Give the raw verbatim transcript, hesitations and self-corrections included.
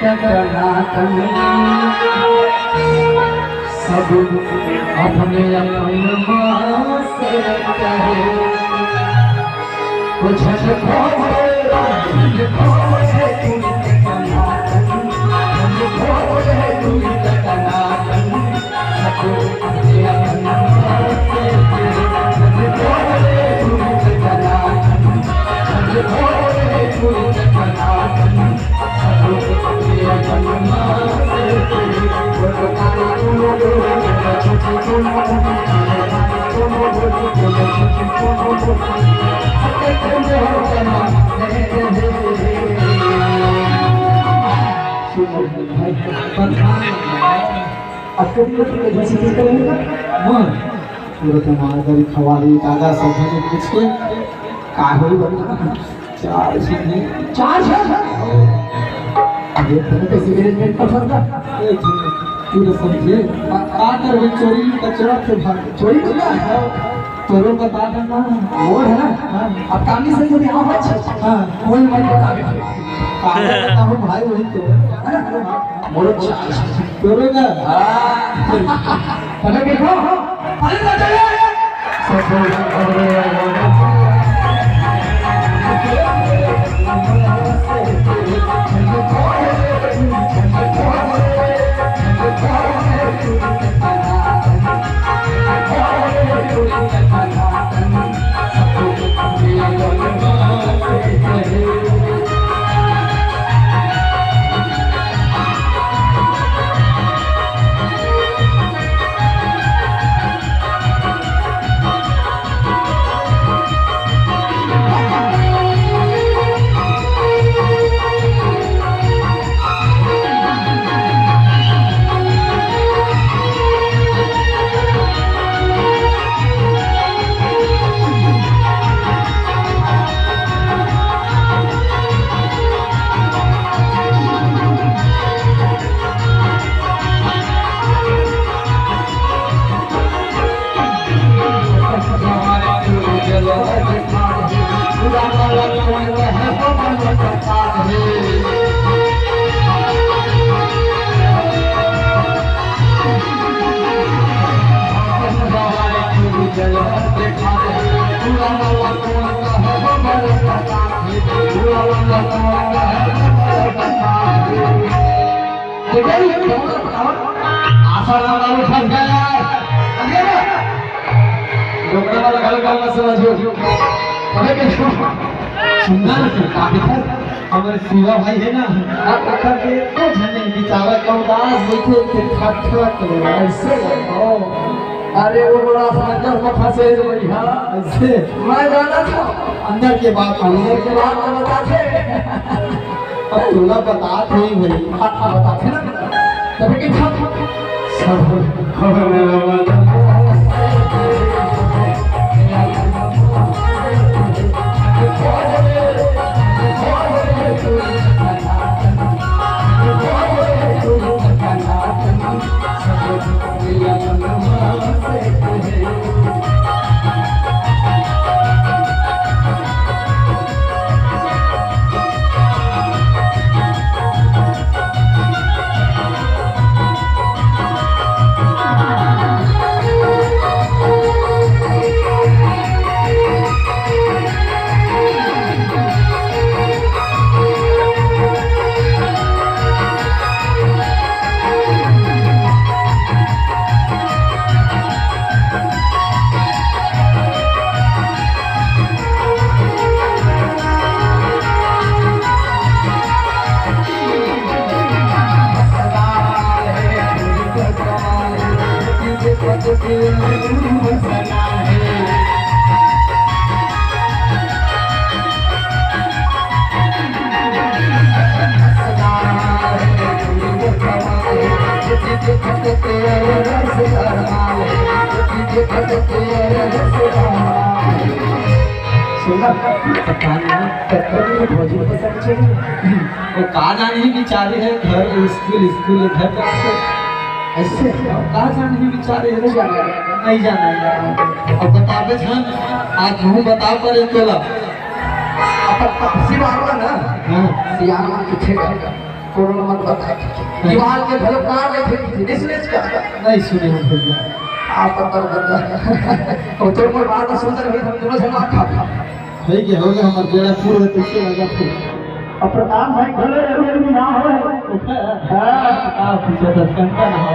टनाटन, सब अपने अपन माँ से कहे। कुछ खोजे, खोजे तू टनाटन, खोजे तू टनाटन। अब कभी मत कभी सीखे करेंगे। हाँ। पूरा तो मार करी खवारी दादा सब ने पूछ के का होई बता। चार छे नहीं, चार छे। ये तो कैसे मेरे पेट पर फंस गया। ए, तू तो समझे। का, का करबे, चोरी कचरा से भाग। चोरी कचरा? तोरो बता देना। वो है ना? हाँ। अब कानी से जो यहाँ हो, हाँ। वही मत बता दे। पागल बताओ भाई, वही तो। है ना? मोरो चाल। तोरो का? हाँ। तने देखो, अरे बता दे। देखो, ये कौन सा बताओ? आशा राम बाबू फंस गया यार। अरे वाह। डोकरा वाला गलत काम मत समझियो। अबे के सुंदर काफी था। हमारे शिवा भाई है ना, आप ओकर के एको झने बिचारा के उदास बैठे थे, खट खट करे ऐसे। ओ, अरे वो बड़ा समंदर में फंसे जो बढ़िया। ऐसे। मैं जाना था। अंदर के बात, अंदर के बात तो बताथे। अब तोला बतात नहीं भाई। हाँ, हाँ, बताथे ना। तभी के था। सब खबर मेरा वाला। सुना, पता नहीं, पता नहीं, भोजन पसंद चली। वो का जाने ही बिचारे है, घर, स्कूल, स्कूल, घर, घर से। ऐसे? का जाने ही बिचारे है, नहीं जाना है। नहीं जाना है। अब बताबे छन, आज मुँह बता परे तोला। अपन तापसी मारवा ना। हाँ। सियार मन पीछे कर। कोनो मत बता। दीवाल के घलो कार ले फेंक दी, नहीं सुने इसका? नहीं सुने हम भैया। आप अंदर बता। और तो मोर बात सुंदर भी हम दोनों जमा खा। ठीक है, हो गया, हमार बेड़ा पूरा कैसे लगा थे। अब प्रधान भाई घलो ये भी ना हो। हाँ। आप पीछे से शंका ना हो।